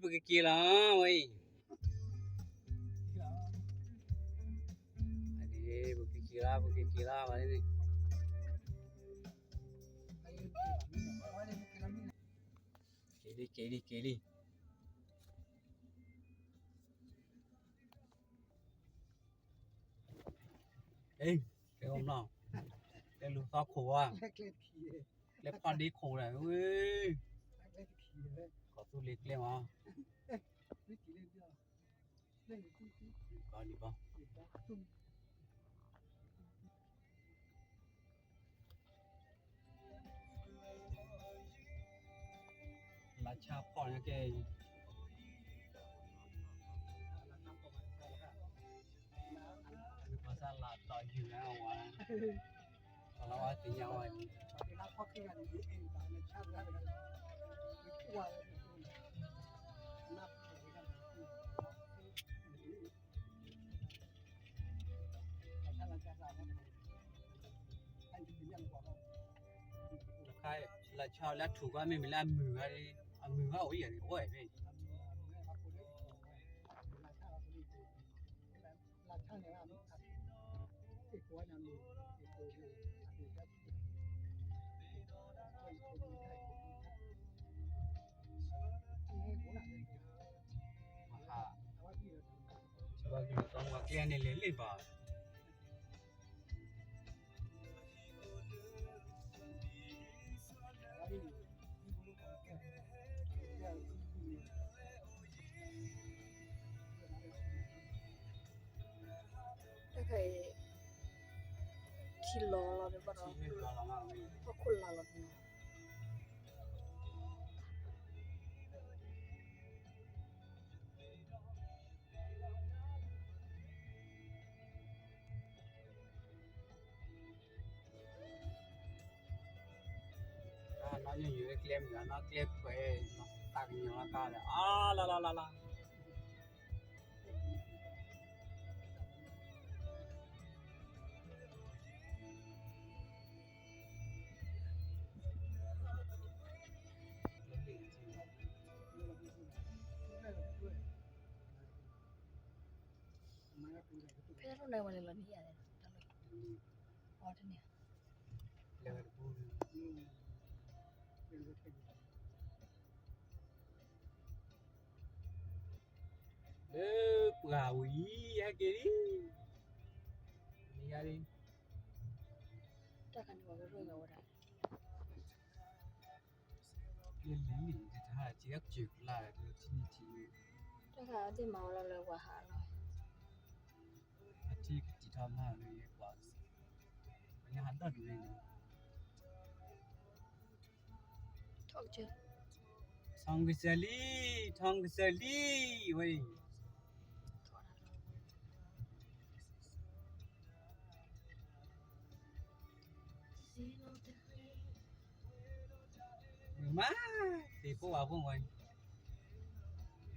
ပကက့ၤလီၤဝဲအံၤ, ပကက့ၤလီၤ ပကက့ၤလီၤဝဲန့ၣ်, က့ၤလံ က့ၤလံ က့ၤလံ. ကဲအိၣ်မနီၤ, ကျဲလူၤသီခိၣ်ဝဲ, ကျဲဖီဒ့ခိၣ်ဒီး, ကီၢ်သူလ့ၤကျဲမး, ကီၢ်လံဘီ လါဆၣ်ဖီၣ်ညါကဲအံၤ, ဘၣ်ဆၣ်လါတီၤယုၢ်ဝဲဝဲ, ပှၤလၢဝဲသ့ၣ်ညါဝဲအံၤ, တခါလၢဆၣ်လၢအထူၣ်ကီး မ့မ့ၢ်လၢအမုာ်ဂၤ, အမုာ်ဂၤအိၣ်ယဲၢ်န့ၣ် အိၣ်ဝဲမ့ၢ် ပှၤကျဲန့ၣ်လဲၤလ့ၣ်ဘၣ်. တၢ်ခါအံၤ ထံလီၤလီၤန့ၣ်ဘၣ်ဒီး ဟီၣ်ခိၣ်လာ်လီၤန့ၣ်. နီၢ်ညိၣ်ညိၣ်ကျဲမုၢ်ဂၤနီၢ်ကျဲခွဲး, တၢ်ကညီၤလီၤကါဒီး အါလါလါလါလါ. ဖဲတၢ်လိၣ်န့ၣ်ဝဲလဲၤလီၤန့ၣ်ယၤ, တၢ်လိၣ်, အီတန့ၣ်, လၢပှၢ်ဝံၤ ဟဲက့ၤလံ, မ့ၢ်ယၤလံ, တၢ်ခါန့ၣ်ပှၤကရိၣ်ဂၤဝဲဒၣ် လၢလံၤ တဟးစံးအကစၢၢ်ကလါ ထံနံၤထံနံၤ, တၢ်ခါအသ့ၣ်မၤဝဲလီၤလၢပှၤဟးလီၤ, အထံကတံၤထီၣ်မးလၢယပှၤ, ပှၤညါဟးဒီၣ်ဒ်န့ၣ်, ထီၣ်ကစၢၢ်, ထီၣ်ကစၢၢ်လံ, ထီၣ်ကစၢၢ်လံ, ဝဲအံၤ မၤ, သ့ၣ်ဖိဝဲဖိဝဲ, တလီၤယံၤန့ၣ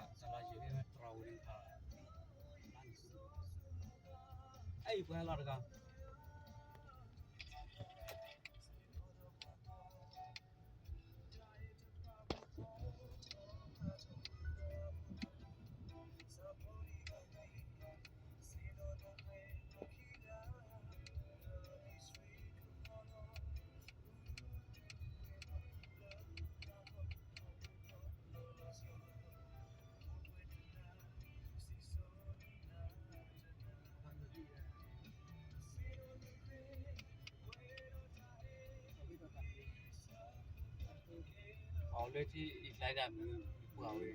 ် တြီဝဲန့ၣ်, အံၤပှၤဟဲလီၤတဂၤ အီၤလၢထံအံၤကျါဒၣ်မုၢ်ပှၢ်ဝဲ,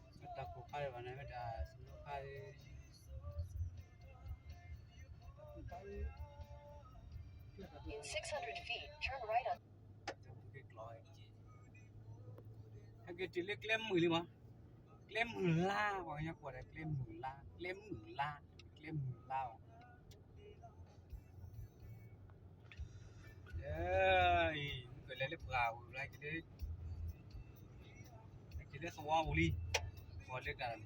အတၢ်ကိၢ်ခါဒံးဘၣ်န့ၣ် မ့ၢ်တၢ်စနိခါ, In six hundred feet, turn right on. ဟဲက့ၤတုၤလၢကျဲမုၢ်လံမး, ကျဲမုၢ်လါ, ပှၤကညီကိးဒီးကျဲမုၢ်လါ, ကျဲမုၢ်လါ, ကျဲမုၢ်လါဘၣ်, အံၤ, လၢ, က့ၤလၢသဝီပူၤလံ, သဝီလၢတၢ်,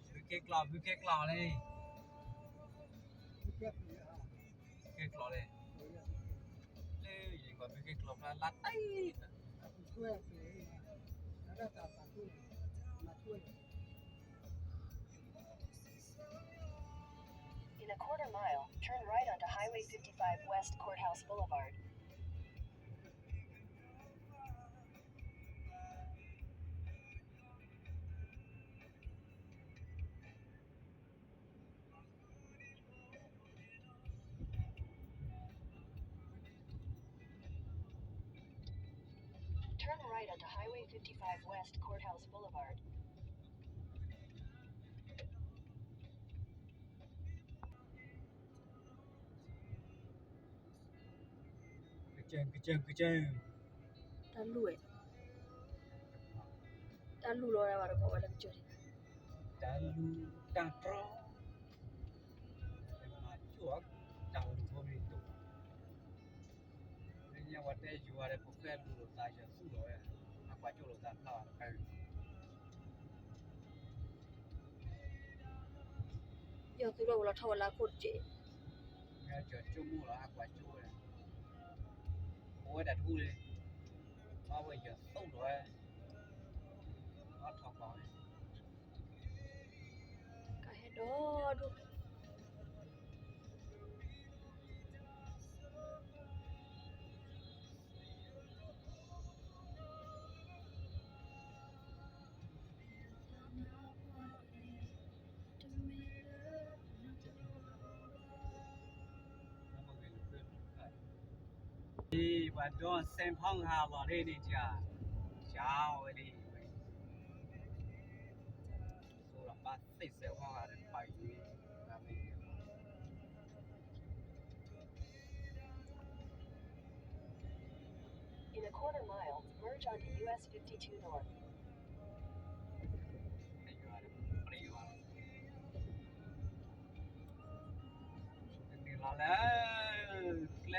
ဘုကဲကျီၢ်, ဘုကဲကျီၢ်လံ, ဘုကဲကျီၢ်လံ, လၢယကီၢ်ဘုကဲကျီၢ်ဖျါလါတံၢ် In a quarter mile, turn right onto Highway fifty-five West Courthouse Boulevard. Turn right onto Highway fifty-five West Courthouse Boulevard. ကစၢၢ် ကစၢၢ် ကစၢၢ်, တၢ်လူၢ်ဝဲ, တၢ်လူၢ်လီၤဝဲတကိးဝဲလၢကစၢၢ်န့ၣ်, တၢ်လူၢ်တၢ်တြီ, မၤကၠိၣ်အီၤ, တၢ်လူၢ်ဖိမ့ၢ်တိၢ်, လၢညါပှၤတဲယွၤဒီး ဖိၣ်ဃဲလူၤလိာ်သး ယွၤသူၣ်လီၤဝဲ, ဟးကွၢ်ကၠိၣ်လိာ်သးဖျါဘၣ်တခါအံၤ ယွၤသူၣ်ထီၣ်ဝဲလီၤထီၣ်ဝဲလၢအခိၣ်တက့ၢ်, မ့ၢ်ကၠီၤကၠိၣ်မိၢ်လီၤ ဟးကွၢ်ကၠိၣ်ဝဲ, အိၣ်ဝဲဒၣ်တဟူလံ, ဘၣ်ဝဲယွၤသူၣ်လီၤဝဲ, ဘၣ်ထီၣ်ကွၢ်ဝဲ ကဟဲဒီးဒိၣ် ပှၤဒီစဲးဖီၣ်ဟးလီၤလံန့ၣ် ကၢ်ဝဲလံ, သိးဒီးဘၣ်သ့ၣ်စဲးဖီၣ်ဟးဒီးပာ်အံၤန့ၣ်, In a quarter mile, merge onto U S fifty-two North. နုာ်လီၤလၢ ကျ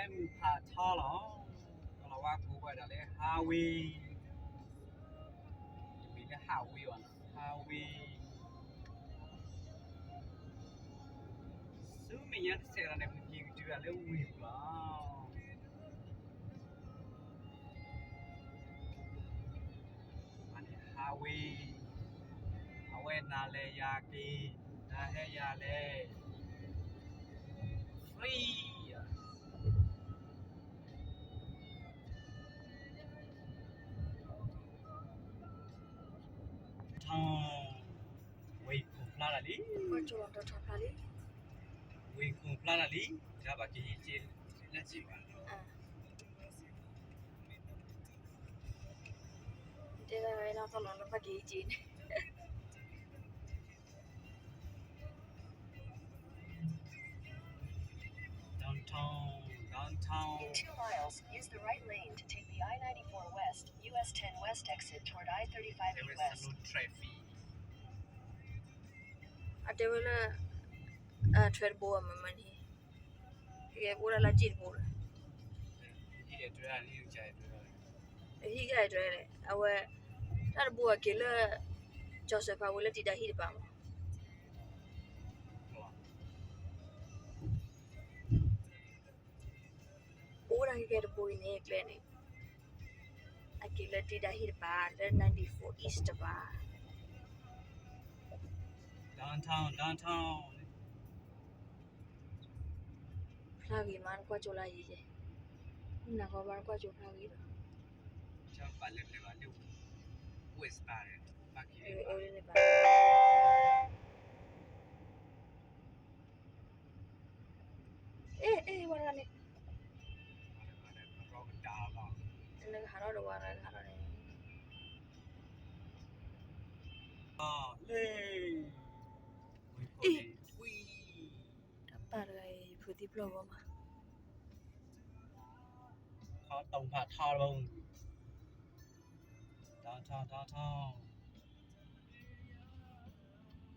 ဲမုၢ်ဖးထီလီၤ, ကလီၤဝါကိးဝဲဒၣ်လၢ highway, တမ့ၢ်လၢ highway ဘၣ်နီၤ, highway, ဆူမဲာ်ညါတစဲးလီၤန့ၣ် ပကက့ၤကတုၤဒၣ်လၢဝ့ၢ်ပူၤလီၤ. အန့ၣ် highway, အဝဲနၤလဲၤယၤက့ၤ, နၤဟဲယၤလဲၤ, free ဧါ. ထီၣ်, ဝ့ၢ်ခိၣ်ဖျါလၢ်လံ, ဝ့ၢ်ခိၣ်ဖျါလၢ်လံ, တၢ်ဘၣ်က့ၤဟံးက့ၤ, လၢစံးဘၣ်, တဲဒၣ်ဝဲနီၢ်သီလီၤလၢဘၣ်က့ၤဟံးက့ၤန့ၣ် Downtown, downtown. In two miles, use the right lane to take the I ninety-four West, U S ten West exit toward I thirty-five West. အတဲဝဲလၢ အထွဲတဘိအမ့ၢ်မ့ၢ်န့ၣ်, ကဲဘိဒၣ်လၢစ့ၣ်တဘိဒီး, ဟံၣ်ကဲထွဲလဲၣ်, အဝဲ တၢ်တဘိအက့ၤလၢ ကၠီၤစၢၤဖးဝဲလၢတံၤဒါဟံၣ်တပၤမး အိၣ်ဒၣ်ကဲတဘိအံၤန့ၣ် ကျဲန့ၣ် အက့ၤလၢတံၤဒါဟံၣ်တပၤ လၢ ninety-four East တပၤ downtown downtown ဖျါဂ့ၤမး နကွၢ်ကၠိလၢယံၤယဲ, နကွၢ်ဘၣ် နကွၢ်ကၠိဖျါဂ့ၤဒီး ဘၣ်လၢ ဘၣ်လၢ ဝ့ၢ်စပၢ် ဘၣ်က့ၤ အ့ အ့ ဝဲဒၣ်န့ၣ် နကဟးထီၣ်ဒီးဝဲ နကဟးထီၣ်န့ၣ် လၢ အ့ တၢ်ပာ်တဂၤအံၤ ယဖုးသံပျီၢ်ဂီၤမး ခီတုံဖးထီလီၤ downtown downtown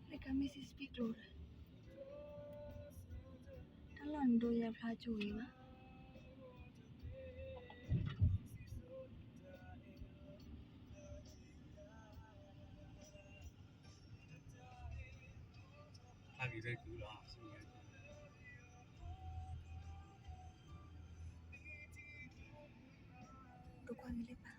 လၢကမ့ၢ်စံးစပံးကျိၤဒီး အလီၢ်န့ၣ်ဒိယဲဖျါကၠိဝံၤဘၣ်. ဖျါဂ့ၤဖဲကၠိလီၤ. ဒိကွၢ်ဂ့ၤလၢပၢ် ဟး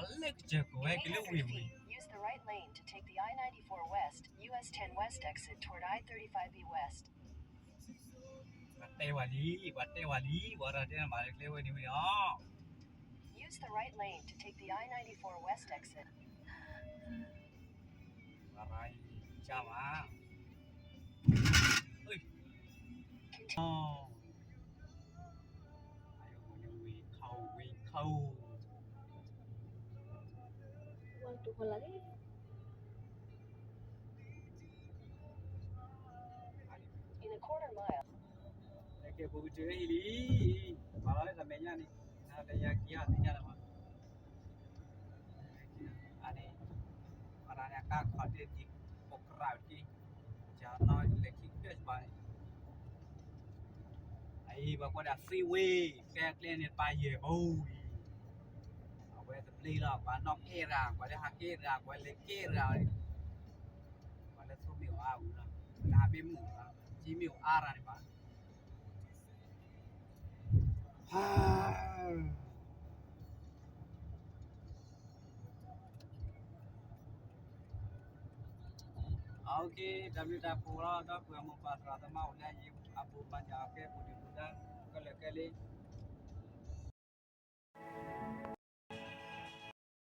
လၢကစၢၢ်ကဝဲကလၢဝ့ၢ်ဝ့ၢ် Use the right lane to take the I ninety-four West, U S ten West exit toward I thirty-five B West. ပှၤတဲဝဲလံ, ပှၤတဲဝဲလံ, ပှၤရၤတဲနဘၣ်လၢကျဲဝဲန့ၣ်ဝဲအီၤ. Use the right lane to take the I ninety-four West exit. ပှၤရၤအံၤကၢ်မး, အ့ၣ်, အဝဲန့ၣ်ဝ့ၢ်ခီဝ့ၢ်ခီ, ဝဲတူၢ်ဖီလာ်လံ. In a quarter mile. ကဲ ပကတုၤလၢဟံၣ်လံ, ပာ်လီၤလၢတၢ်မဲာ်ညါန့ၣ်, နတယၤက့ၤဟးသ့ၣ်ညါလၢၤမး, အန့ၣ်, ပှၤတၢ်န့ၣ် အကါခီၣ်တ့ၢ်ဒံး, ပိာ်ကြၢးတက့ၢ်, ကနီၤလဲၤခံကတၢၢ်ဘၣ်န့ၣ်, အအံၤ ပှၤကွၢ်ဒၣ် freeway ကဲကျဲန့ၣ် ပာ်ယဲၢ်ဘိအံၤ, အဝဲတဘျ့လီၤ, ပှၤနီၣ်ကဲတဂၤ, ပှၤလၢဟးကဲတဂၤ, ပှၤလဲၤကဲတဂၤ, ပှၤလၢသိမ့ၣ်အီၣ်အါဝံၤလီၤ, ပှၤလၢဟးမ့ၢ်မုာ်လီၤ, ကမ့ၢ်အီၣ်အါတဂၤန့ၣ်ဘၣ်. တၢ်ဘျုးတၢ်ဖှိၣ်လီၤ ဒီပုၢ်ဝဲၢ်မိၢ်ပၢ်သရၣ်သမါအိၣ်လၢအယံၤအပူၤ ဘၣ်ယွၤကဲပူၤဒုၣ်ပူၤဒါ ခဲလၢာ်ခဲဆ့လံ.